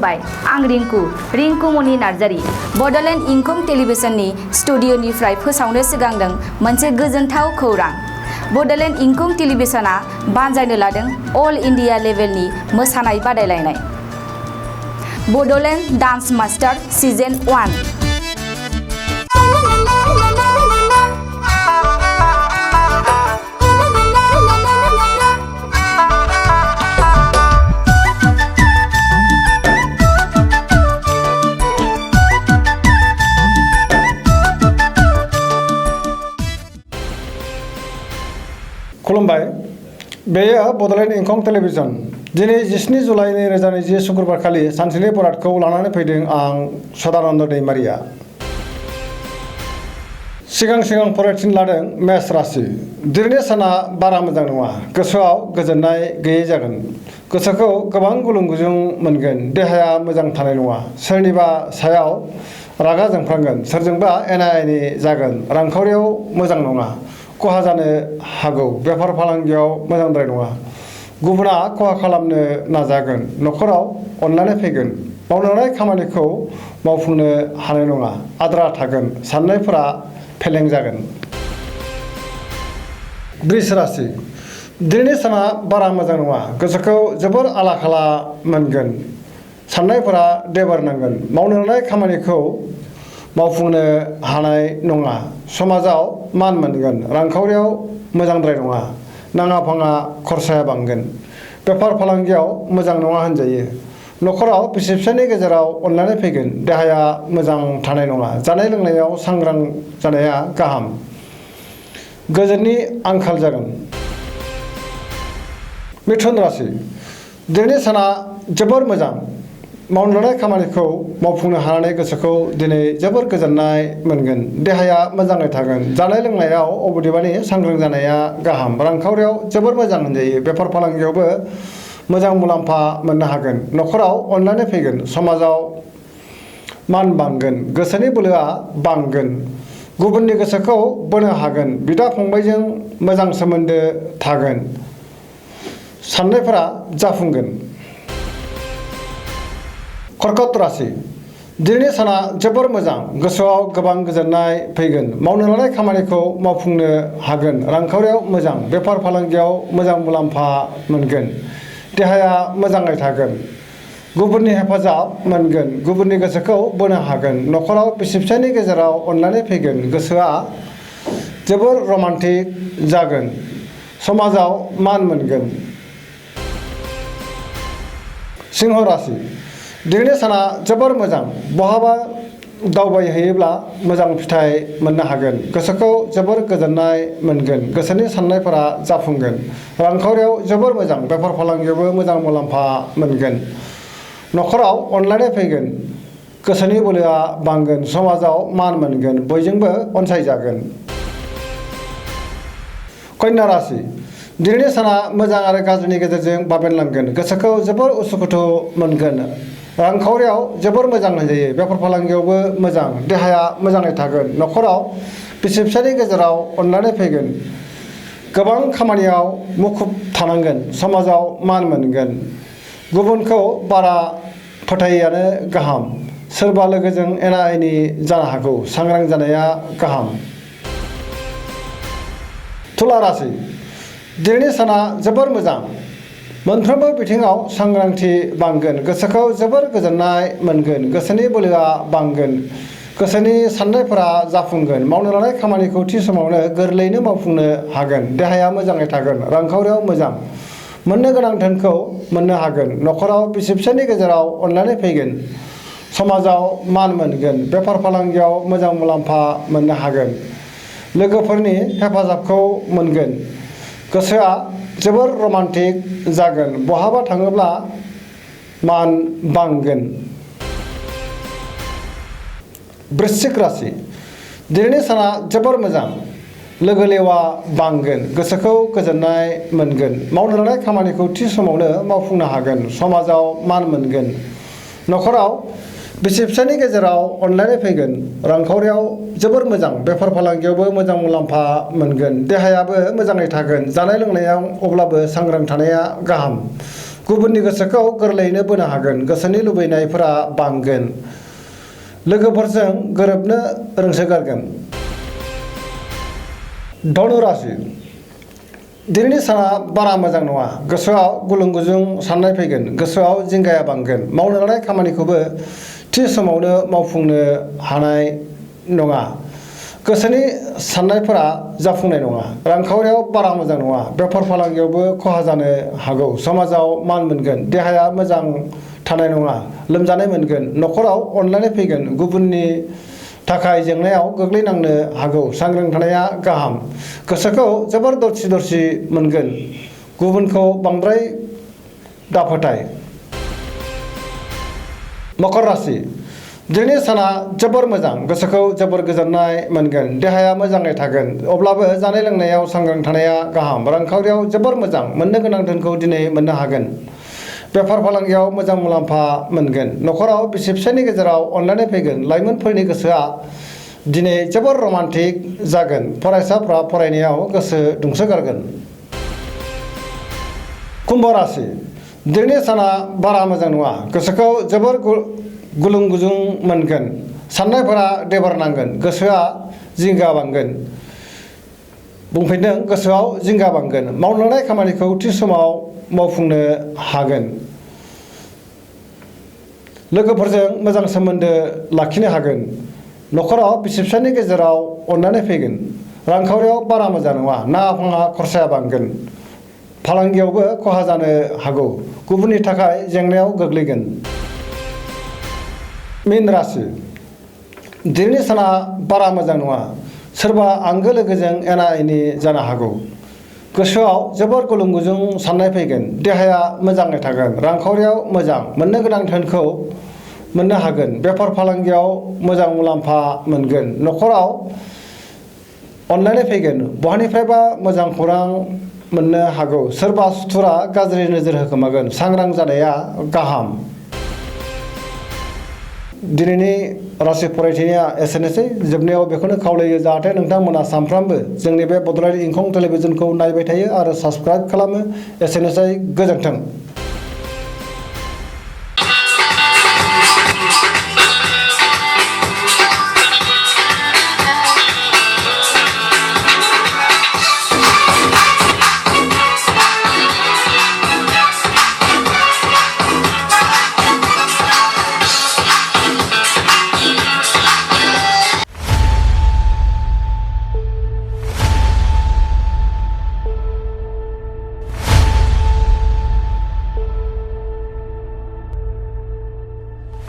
खुलुमबाय आं रिंकु मनि नार्जारी बड'लेण्ड इंखं टेलिभिजननि स्टुडिअ'निफ्राय फोसावनो सिगांदों मोनसे गोजोनथाव खौरां। बड'लेण्ड इंखं टेलिभिजनआ बानजायनो लादों अल इन्डिया लेभेलनि मोसानाय बादायलायनाय बड'लेण्ड डान्स मास्टार सिजन 1। खुलुमबाय बेयो बड'लेण्ड इंखं टेलिभिजन दिनै 17 जुलाइ 2020 शुक्रबार खालि सानसेनि बरादखौ लानानै फैदों आं सदानन्द दैमारिया। सिगां फरायथिन लादों मेष राशि। दिनैनि साना बारा मोजां नङा, गोसोआव गोजोननाय गैयै जागोन, गोसोखौ गोबां गुलुं गुजुं मोनगोन, देहाया मोजां थानाय नङा, सोरनिबा सायाव रागा जोंफ्लांगोन, सोरजोंबा एना एनि जागोन, रांखावरियाव मोजां नङा, खहा जानो हागौ, बेफार फालांगियाव मोजांद्राय नङा, गुबुना खहा खालामनो नाजागोन, न'खराव अनलायनाय फैगोन, मावनो लानाय खामानिखौ मावफुंनो हानाय नङा, आद्रा थागोन, साननायफोरा फेलें जागोन। बृष राशि। दिनैनि साना बारा मोजां नङा, गोसोखौ जोबोर आला खाला मोनगोन, साननायफोरा देबार नांगोन, मावनो लानाय खामानिखौ मावफुंनो हानाय नङा, समाजाव मान मोनगोन, रांखावरियाव मोजांद्राय नङा, नाङा फाङा खरसाया बांगोन, बेफार फालांगियाव मोजां नङा होनजायो, न'खराव बिसि फिसायनि गेजेराव अनलायनाय फैगोन, देहाया मोजां थानाय नङा, जानाय लोंनायाव सांग्रां जानाया गाहाम, गोजोननि आंखाल जागोन। मिथुन राशि। दिनैनि साना जोबोर मोजां, मावनो लानाय खामानिखौ मावफुंनो हानानै गोसोखौ दिनै जोबोर गोजोननाय मोनगोन, देहाया मोजाङै थागोन, जानाय लोंनायाव अबदेबानि सांग्रां जानाया गाहाम, रांखावरियाव जोबोर मोजां होनजायो, बेफार फालांगियावबो मोजां मुलाम्फा मोननो हागोन, न'खराव अनलायनाय फैगोन, समाजाव मान बांगोन, गोसोनि बोलोआ बांगोन, गुबुननि गोसोखौ बोनो हागोन, बिदा फंबायजों मोजां सोमोन्दो थागोन, साननायफोरा जाफुंगोन। कर्कट राशि। दिनैनि साना जोबोर मोजां, गोसोआव गोबां गोजोननाय फैगोन, मावनो लानाय खामानिखौ मावफुंनो हागोन, रांखावरियाव मोजां, बेफार फालांगियाव मोजां मुलाम्फा मोनगोन, देहाया मोजाङै थागोन, गुबुननि हेफाजाब मोनगोन, गुबुननि गोसोखौ बोनो हागोन, न'खराव बिसि फिसायनि गेजेराव अनलायनाय फैगोन, गोसोआ जोबोर रमान्टिक जागोन, समाजाव मान मोनगोन। सिंह राशि। दिनैनि साना जोबोर मोजां, बहाबा दावबायहैयोब्ला मोजां फिथाइ मोननो हागोन, गोसोखौ जोबोर गोजोननाय मोनगोन, गोसोनि साननायफोरा जाफुंगोन, रांखावरियाव जोबोर मोजां, बेफार फालांगियावबो मोजां मुलाम्फा मोनगोन, न'खराव अनलायनाय फैगोन, गोसोनि बोलोआ बांगोन, समाजाव मान मोनगोन, बयजोंबो अनसायजागोन। कन्या राशि। दिनैनि साना मोजां आरो गाज्रिनि गेजेरजों बाबेनलांगोन, गोसोखौ जोबोर उसुखुथु मोनगोन, रांखावरियाव जोबोर मोजां होनजायो, बेफार फालांगियावबो मोजां, देहाया मोजाङै थागोन, न'खराव बिसि फिसायनि गेजेराव अनलायनाय फैगोन, गोबां खामानियाव मुखुब थानांगोन, समाजाव मान मोनगोन, गुबुनखौ बारा फोथायैयानो गाहाम, सोरबा लोगोजों एना एनि जानो हागौ, सांग्रां जानाया गाहाम। तुला राशि। दिनैनि साना जोबोर मोजां, मोनफ्रोमबो बिथिङाव सांग्रांथि बांगोन, गोसोखौ जोबोर गोजोननाय मोनगोन, गोसोनि बोलोआ बांगोन, गोसोनि साननायफोरा जाफुंगोन, मावनो लानाय खामानिखौ थि समावनो गोरलैयैनो मावफुंनो हागोन, देहाया मोजाङै थागोन, रांखावरियाव मोजां, मोननो गोनां धोनखौ मोननो हागोन, न'खराव बिसि फिसायनि गेजेराव अनलायनाय फैगोन, समाजाव मान मोनगोन, बेफार फालांगियाव मोजां मुलाम्फा मोननो हागोन, लोगोफोरनि हेफाजाबखौ मोनगोन, गोसोआ जोबोर रमान्टिक जागोन, बहाबा थाङोब्ला मान बांगोन। वृश्चिक राशि। दिनैनि साना जोबोर मोजां, लोगो लेवा बांगोन, गोसोखौ गोजोननाय मोनगोन, मावनो लानाय खामानिखौ थि समावनो मावफुंनो हागोन, समाजाव मान मोनगोन, न'खराव बिसि फिसायनि गेजेराव अनलायनाय फैगोन, रांखावरियाव जोबोर मोजां, बेफार फालांगियावबो मोजां मुलाम्फा मोनगोन, देहायाबो मोजाङै थागोन, जानाय लोंनायाव अब्लाबो सांग्रां थानाया गाहाम, गुबुननि गोसोखौ गोरलैयैनो बोनो हागोन गोसोनि लुबैनायफोरा बांगोन लोगोफोरजों गोरोबनो रोंसोगारगोन धनु राशि दिनैनि साना बारा मोजां नङा गोसोआव गुलुं गुजुं साननाय फैगोन गोसोआव जिंगाया बांगोन मावनो लानाय खामानिखौबो थि समावनो मावफुंनो हानाय नङा गोसोनि साननायफोरा जाफुंनाय नङा रांखावरियाव बारा मोजां नङा बेफार फालांगियावबो खहा जानो हागौ समाजाव मान मोनगोन देहाया मोजां थानाय नङा लोमजानाय मोनगोन न'खराव अनलायनाय फैगोन गुबुननि थाखाय जेंनायाव गोग्लैनांनो हागौ सांग्रां थानाया गाहाम गोसोखौ जोबोर दरसि दरसि मोनगोन गुबुनखौ बांद्राय दाफोथाय मकर राशि दिनैनि साना जोबोर मोजां गोसोखौ जोबोर गोजोननाय मोनगोन देहाया मोजाङै थागोन अब्लाबो जानाय लोंनायाव सांग्रां थानाया गाहाम रांखावरियाव जोबोर मोजां मोननो गोनां धोनखौ दिनै मोननो हागोन बेफार फालांगियाव मोजां मुलाम्फा मोनगोन न'खराव बिसि फिसायनि गेजेराव अनलायनाय फैगोन लाइमोनफोरनि गोसोआ दिनै जोबोर रमान्टिक जागोन फरायसाफ्रा फरायनायाव गोसो दुंसोगारगोन कुम्भ राशि दिनैनि साना बारा मोजां नङा गोसोखौ जोबोर गुलुं गुजुं मोनगोन साननायफोरा देबार नांगोन गोसोआ जिंगा बांगोन बुंफिनदों गोसोआव जिंगा बांगोन मावनो लानाय खामानिखौ थि समाव मावफुंनो हागोन लोगोफोरजों मोजां सोमोन्दो लाखिनो हागोन न'खराव बिसि फिसायनि गेजेराव अननानै फैगोन रांखावरियाव बारा मोजां नङा नाङा फाङा खरसाया बांगोन फालांगियावबो खहा जानो हागौ गुबुननि थाखाय जेंनायाव गोग्लैगोन मीन राशि दिनैनि साना बारा मोजां नङा सोरबा आंगो लोगोजों एना एनि जानो हागौ गोसोआव जोबोर गुलुं गुजुं साननाय फैगोन देहाया मोजाङै थागोन रांखावरियाव मोजां मोननो गोनां धोनखौ मोननो हागोन बेफार फालांगियाव मोजां मुलाम्फा मोनगोन न'खराव अनलायनाय फैगोन बहानिफ्रायबा मोजां खौरां मोननो हागौ सोरबा सुथुरा गाज्रि नोजोर होखोमागोन सांग्रां जानाया गाहाम दिनैनि राशि फरायथिनाया एसेनोसै जोबनायाव बेखौनो खावलायो जाहाथे नोंथांमोना सानफ्रामबो जोंनि बे बड'लेण्ड इंखं टेलिभिजनखौ नायबाय थायो आरो साबस्क्राइब खालामो एसेनोसै गोजोन्थों।